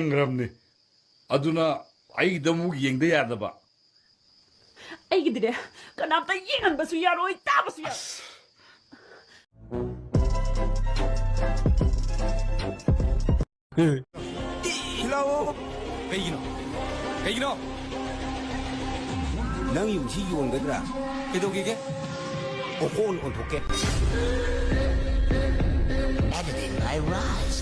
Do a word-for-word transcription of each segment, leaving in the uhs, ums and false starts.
ꯈꯪꯈ꯭ꯔꯕꯅꯤ꯫ ꯑꯗꯨꯅ ꯑꯩꯒꯤꯗ ꯑꯃꯨꯛ ꯌꯦꯡꯗ ꯌꯥꯗꯕ꯫ ꯑꯩꯒꯤꯗꯤꯅꯦ, ꯀꯅꯥꯝꯇ ꯌꯦꯡꯍꯟꯕꯁꯨ ꯌꯥꯔꯣꯏ, ꯇꯥꯕꯁꯨ ꯌꯥꯔꯣꯏ꯫ ꯑꯁ꯫ ꯀꯩꯒꯤꯅꯣ? ꯀꯩꯒꯤꯅꯣ? ꯅꯪ ꯌꯨꯝꯁꯤ ꯌꯣꯟꯒꯗ꯭ꯔꯥ? ꯀꯩꯗꯧꯒꯦꯒꯦ? ꯑꯣꯀꯣꯟ ꯑꯣꯟꯊꯣꯛꯀꯦ꯫ Editing by Rise.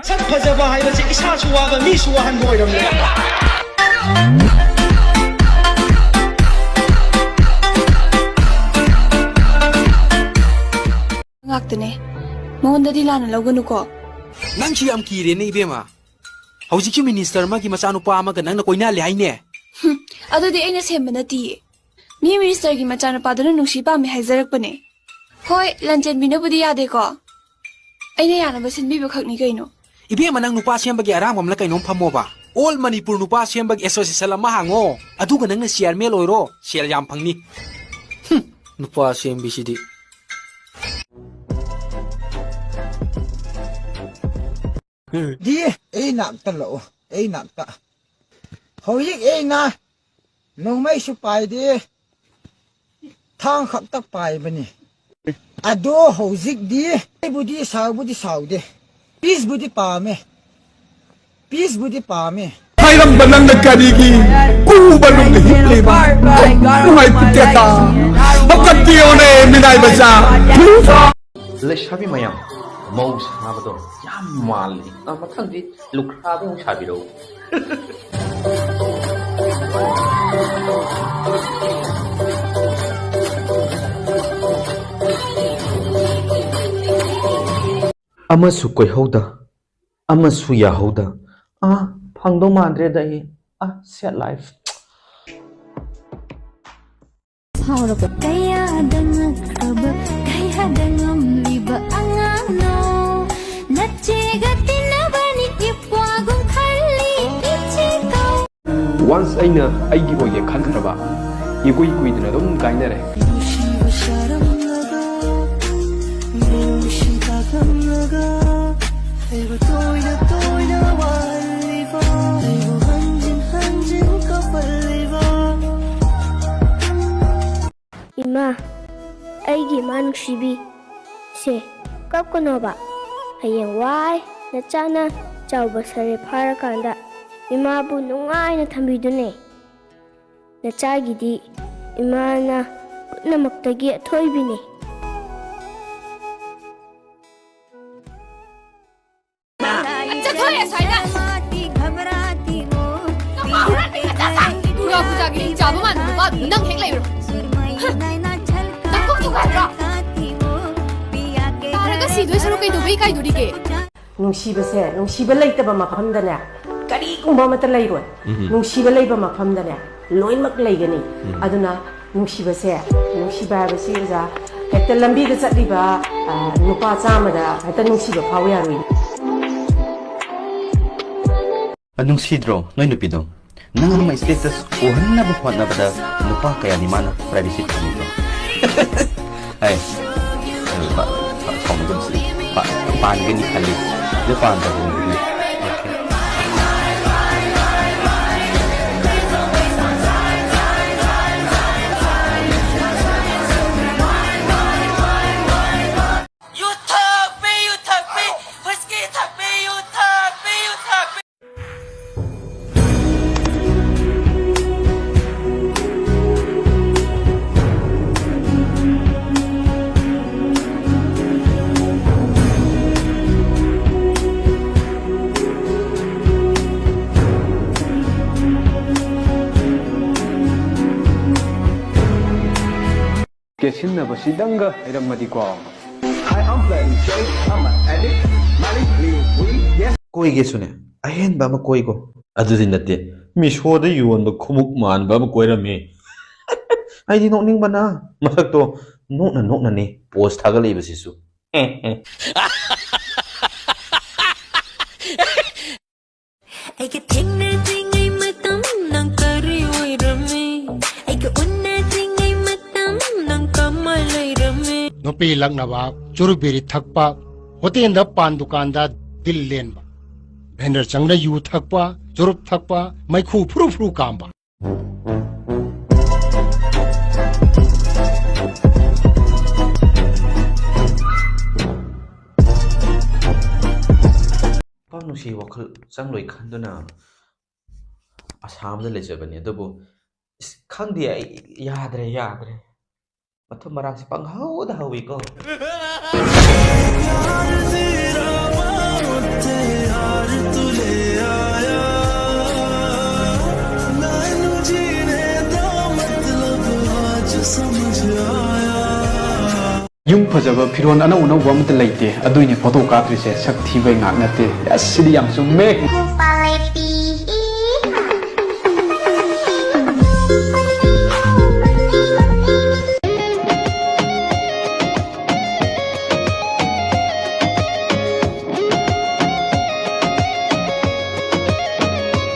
ꯁꯛ ꯐꯖꯕ ꯍꯥꯏꯕꯁꯤ ꯏꯁꯥꯁꯨ ꯋꯥꯕ, ꯃꯤꯁꯨ ꯋꯥꯍꯟꯕ ꯑꯣꯏꯔꯝꯂꯦ꯫ ꯉꯥꯛꯇꯅꯦ꯫ ꯃꯉꯣꯟꯗꯗꯤ ꯂꯥꯟꯅ ꯂꯧꯒꯅꯨꯀꯣ꯫ ꯅꯪꯁꯨ ꯌꯥꯝ ꯀꯤꯔꯦꯅꯦ, ꯏꯕꯦꯝꯃ꯫ ꯍꯧꯖꯤꯛꯁꯨ ꯃꯤꯅꯤꯁꯇꯔ ꯑꯃꯒꯤ ꯃꯆꯥꯅꯨꯄꯥ ꯑꯃꯒ ꯅꯪꯅ ꯀꯣꯏꯅꯍꯜꯂꯦ ꯍꯥꯏꯅꯦ? ꯍꯨꯝ, ꯑꯗꯨꯗꯤ ꯑꯩꯅ ꯁꯦꯝꯕ ꯅꯠꯇꯤꯌꯦ꯫ ꯃꯤ ꯃꯤꯅꯤꯁꯇꯔꯒꯤ ꯃꯆꯥꯅꯨꯄꯥꯗꯨꯅ ꯅꯨꯡꯁꯤ ꯄꯥꯝꯃꯦ ꯍꯥꯏꯖꯔꯛꯄꯅꯦ꯫ ꯍꯣꯏ, ꯂꯥꯟꯆꯦꯟꯕꯤꯅꯕꯨꯗꯤ ꯌꯥꯗꯦꯀꯣ꯫ ꯑꯩꯅ ꯌꯥꯅꯕ ꯁꯤꯟꯕꯤꯕ ꯈꯛꯅꯤ ꯀꯩꯅꯣ꯫ ꯏꯕꯦꯝꯃ, ꯅꯪ ꯅꯨꯄꯥ ꯁꯦꯝꯕꯒꯤ ꯑꯔꯥꯡꯕꯝꯂ ꯀꯩꯅꯣꯝ ꯐꯝꯃꯣꯕ꯫ All Manipur ꯅꯨꯄꯥ ꯁꯦꯝꯕꯒꯤ association ꯑꯃ ꯍꯥꯡꯉꯣ꯫ ꯑꯗꯨꯒ ꯅꯪꯅ chairman ꯑꯣꯏꯔꯣ, ꯁꯦꯜ ꯌꯥꯝ ꯐꯪꯅꯤ꯫ ꯍꯨꯝ, ꯅꯨꯄꯥ ꯁꯦꯝꯕꯤꯁꯤꯗꯤ꯫ ꯗꯤ, ꯑꯩ ꯅꯥꯛꯇ ꯂꯥꯛꯑꯣ, ꯑꯩ ꯅꯥꯛꯇ꯫ ꯍꯧꯖꯤꯛ ꯑꯩꯅ ꯅꯣꯡꯃꯩꯁꯨ ꯄꯥꯏꯗꯦ, ꯊꯥꯡ ꯈꯛꯇ ꯄꯥꯏꯕꯅꯤ꯫ ꯑꯗꯣ ꯍꯧꯖꯤꯛꯇꯤ ꯑꯩꯕꯨꯗꯤ ꯁꯥꯎꯕꯨꯗꯤ ꯁꯥꯎꯗꯦ, ꯄꯤꯁꯕꯨꯗꯤ ꯄꯥꯝꯃꯦ, ꯄꯤꯁꯕꯨꯗꯤ ꯄꯥꯝꯃꯦ꯫ ꯍꯥꯏꯔꯝꯕ ꯅꯪꯅ ꯀꯔꯤꯒꯤ ꯀꯨꯕ ꯂꯨꯝꯗ ꯍꯤꯞꯂꯤꯕ? ꯅꯨꯡꯉꯥꯏꯇꯦꯗ꯫ ꯍꯧꯒꯠꯄꯤꯌꯣꯅꯦ, ꯃꯤꯅꯥꯏ ꯃꯆꯥ꯫ ꯂꯩꯁꯥꯕꯤ ꯃꯌꯥꯝ, ꯃꯧ ꯁꯥꯕꯗꯣ ꯌꯥꯝ ꯃꯥꯜꯂꯤ꯫ ꯑ, ꯃꯊꯪꯗꯤ ꯂꯨꯈ꯭ꯔꯥꯕꯤ ꯑꯃꯨꯛ ꯁꯥꯕꯤꯔꯛꯎ꯫ ꯑꯃꯁꯨ ꯀꯣꯏꯍꯧꯗ, ꯑꯃꯁꯨ ꯌꯥꯍꯧꯗ꯫ ꯑ, ꯐꯪꯗꯧ ꯃꯥꯟꯗ꯭ꯔꯦꯗ ꯑꯩ꯫ ꯑ, sad life꯫ ꯁꯥꯎꯔꯕ ꯀꯌꯥꯗ ꯉꯛꯈ꯭ꯔꯕ, ꯀꯌꯥꯗ ꯉꯝꯂꯤꯕ ꯑꯉꯥꯡꯅꯣ? ꯅꯆꯦꯒ ꯇꯤꯟꯅꯕꯅꯤ ꯏꯄ꯭ꯋꯥꯒꯨꯝ ꯈꯜꯂꯤ ꯏꯆꯦ ꯀꯧ꯫ Once ꯑꯩꯅ ꯑꯩꯒꯤ ꯑꯣꯏꯒꯦ ꯈꯟꯈ꯭ꯔꯕ, ꯏꯀꯨꯏ ꯀꯨꯏꯗꯅ ꯑꯗꯨꯝ ꯀꯥꯏꯅꯔꯦ꯫ ꯅꯨꯡꯁꯤꯕ ꯁꯥꯔꯝꯂꯒ, ꯅꯨꯡꯁꯤ ꯇꯥꯛꯂꯝꯂꯒ꯫ ꯑꯩꯕꯨ ꯇꯣꯏꯅ ꯇꯣꯏꯅ ꯋꯥꯍꯜꯂꯤꯕ, ꯑꯩꯕꯨ ꯍꯟꯖꯤꯟ ꯍꯟꯖꯤꯟ ꯀꯞꯍꯜꯂꯤꯕ꯫ ꯏꯃꯥ, ꯑꯩꯒꯤ ꯏꯃꯥ ꯅꯨꯡꯁꯤꯕꯤ, ꯁꯦ, ꯀꯞꯀꯅꯣꯕ꯫ ꯍꯌꯦꯡ ꯋꯥꯏ ꯅꯆꯥꯅ ꯆꯥꯎꯕ ꯁꯥꯔꯦ ꯐꯥꯔꯀꯥꯟꯗ ꯏꯃꯥꯕꯨ ꯅꯨꯡꯉꯥꯏꯅ ꯊꯝꯕꯤꯗꯨꯅꯦ꯫ ꯅꯆꯥꯒꯤꯗꯤ ꯏꯃꯥꯅ ꯄꯨꯝꯅꯃꯛꯇꯒꯤ ꯑꯊꯣꯏꯕꯤꯅꯦ꯫ ꯆꯠꯊꯣꯛꯑꯦ ꯑꯁ꯭ꯋꯥꯏꯗ꯫ ꯅꯄꯥ ꯍꯨꯔꯥꯟꯕꯤ ꯃꯆꯥ ꯁꯥꯏ꯫ ꯗꯨꯔꯒꯥ ꯄꯨꯖꯥꯒꯤ ꯍꯤꯡꯆꯥꯕ ꯃꯥꯟꯕ ꯅꯨꯄꯥꯗꯨ ꯅꯪ ꯍꯦꯛ ꯂꯩꯔꯣ꯫ ꯅꯀꯣꯛ ꯊꯨꯒꯥꯏꯕ꯭ꯔꯣ? ꯇꯥꯔꯒ ꯁꯤꯗꯣꯏ ꯁꯔꯨꯛ ꯀꯩꯗꯧꯕꯩ ꯏꯀꯥꯏꯗꯣꯔꯤꯒꯦ? ꯅꯨꯡꯁꯤꯕꯁꯦ, ꯅꯨꯡꯁꯤꯕ ꯂꯩꯇꯕ ꯃꯐꯝꯗꯅꯦ, ꯀꯔꯤꯒꯨꯝꯕ ꯑꯃꯠꯇ ꯂꯩꯔꯣꯏ꯫ ꯎꯝ꯫ ꯅꯨꯡꯁꯤꯕ ꯂꯩꯕ ꯃꯐꯝꯗꯅꯦ, ꯂꯣꯏꯅꯃꯛ ꯂꯩꯒꯅꯤ꯫ ꯎꯝ꯫ ꯑꯗꯨꯅ ꯅꯨꯡꯁꯤꯕꯁꯦ, ꯅꯨꯡꯁꯤꯕ ꯍꯥꯏꯕꯁꯤ, ꯑꯣꯖꯥ, ꯍꯦꯛꯇ ꯂꯝꯕꯤꯗ ꯆꯠꯂꯤꯕ, ꯑ, ꯅꯨꯄꯥ ꯆꯥꯝꯃꯗ ꯍꯦꯛꯇ ꯅꯨꯡꯁꯤꯕ ꯐꯥꯎ ꯌꯥꯔꯣꯏ꯫ ꯑ, ꯅꯨꯡꯁꯤꯗ꯭ꯔꯣ ꯅꯣꯏ ꯅꯨꯄꯤꯗꯣ? ꯅꯪ ꯑꯃ status ꯎꯍꯟꯅꯕ ꯍꯣꯠꯅꯕꯗ ꯅꯨꯄꯥ ꯀꯌꯥꯅꯤ ꯃꯥꯅ privacy ꯐꯪꯉꯤꯗꯣ? ꯑꯩ, ꯑ, ꯄ-, ꯄ-, ꯁꯥꯎꯅꯒꯨꯝꯁꯤ꯫ ꯄ-, ꯄꯥꯟꯒꯅꯤ ꯈꯜꯂꯤ꯫ ꯑꯗꯨ ꯄꯥꯟꯗꯕꯅꯤ꯫ Okay꯫ ꯌꯨ ꯊꯛꯄꯤ, ꯌꯨ ꯊꯛꯄꯤ, ꯍꯨꯏꯁꯀꯤ ꯊꯛꯄꯤ, ꯌꯨ ꯊꯛꯄꯤ, ꯌꯨ ꯊꯛꯄꯤ꯫ ꯀꯦꯁꯤꯟꯅꯕꯁꯤꯗꯪꯒ ꯍꯩꯔꯝꯃꯗꯤꯀꯣ꯫ Hi, I'm Flatty J. I'm an addict, manic, lean, weed, yes. ꯀꯣꯏꯒꯦꯁꯨꯅꯦ, ꯑꯍꯦꯟꯕ ꯑꯃ ꯀꯣꯏꯒꯣ꯫ ꯑꯗꯨꯗꯤ ꯅꯠꯇꯦ, ꯃꯤꯁꯣꯗ ꯌꯣꯟꯕ ꯈꯣꯡꯎꯞ ꯃꯥꯟꯕ ꯑꯃ ꯀꯣꯏꯔꯝꯃꯤ꯫ ꯑꯩꯗꯤ ꯅꯣꯛꯅꯤꯡꯕꯅ ꯃꯁꯛꯇꯣ ꯅꯣꯛꯅ ꯅꯣꯛꯅꯅꯤ post ꯊꯥꯒꯠꯂꯛꯏꯕꯁꯤꯁꯨ꯫ ꯑꯩꯒ ꯊꯦꯡꯅꯗ꯭ꯔꯤꯉꯩ ꯃꯇꯝ ꯅꯪ ꯀꯔꯤ ꯑꯣꯏꯔꯝꯃꯤ? ꯑꯩꯒ ꯎꯅꯗ꯭ꯔꯤꯉꯩ ꯃꯇꯝ ꯅꯪ ꯀꯃꯥꯏ ꯂꯩꯔꯝꯃꯤ? ꯅꯨꯄꯤ ꯂꯛꯅꯕ, ꯆꯨꯔꯨꯞ ꯕꯤꯔꯤ ꯊꯛꯄ, ꯍꯣꯇꯦꯜꯗ ꯄꯥꯟ ꯗꯨꯀꯥꯟꯗ ꯗꯤꯜ ꯂꯦꯟꯕ꯫ ꯚꯦꯟꯗꯔ ꯆꯪꯅ ꯌꯨ ꯊꯛꯄ, ꯆꯨꯔꯨꯞ ꯊꯛꯄ, ꯃꯩꯈꯨ ꯐꯨꯔꯨ ꯐꯨꯔꯨ ꯀꯥꯝꯕ꯫ ꯅꯨꯄꯥ ꯅꯨꯡꯁꯤ ꯋꯥꯈꯜ ꯆꯪꯂꯣꯏ ꯈꯟꯗꯨꯅ ꯑꯁꯥꯝꯗ ꯂꯩꯖꯕꯅꯤ꯫ ꯑꯗꯨꯕꯨ ꯏꯁ, ꯈꯪꯗꯦ, ꯑꯩ ꯌꯥꯗ꯭ꯔꯦ, ꯌꯥꯗ꯭ꯔꯦ꯫ ꯃꯊꯨꯝ ꯃꯔꯥꯡꯁꯦ ꯄꯪꯍꯧꯗ ꯍꯧꯋꯤꯀꯣ꯫ ꯌꯨꯝ ꯐꯖꯕ, ꯐꯤꯔꯣꯜ ꯑꯅꯧ ꯑꯅꯧꯕ ꯑꯃꯠꯇ ꯂꯩꯇꯦ, ꯑꯗꯨꯏꯅꯦ ꯐꯣꯇꯣ ꯀꯥꯞꯇ꯭ꯔꯤꯁꯦ꯫ ꯁꯛ ꯊꯤꯕꯩ ꯉꯥꯛ ꯅꯠꯇꯦ꯫ ꯑꯁ, ꯁꯤꯗꯤ ꯌꯥꯝ ꯆꯨꯝꯃꯦ꯫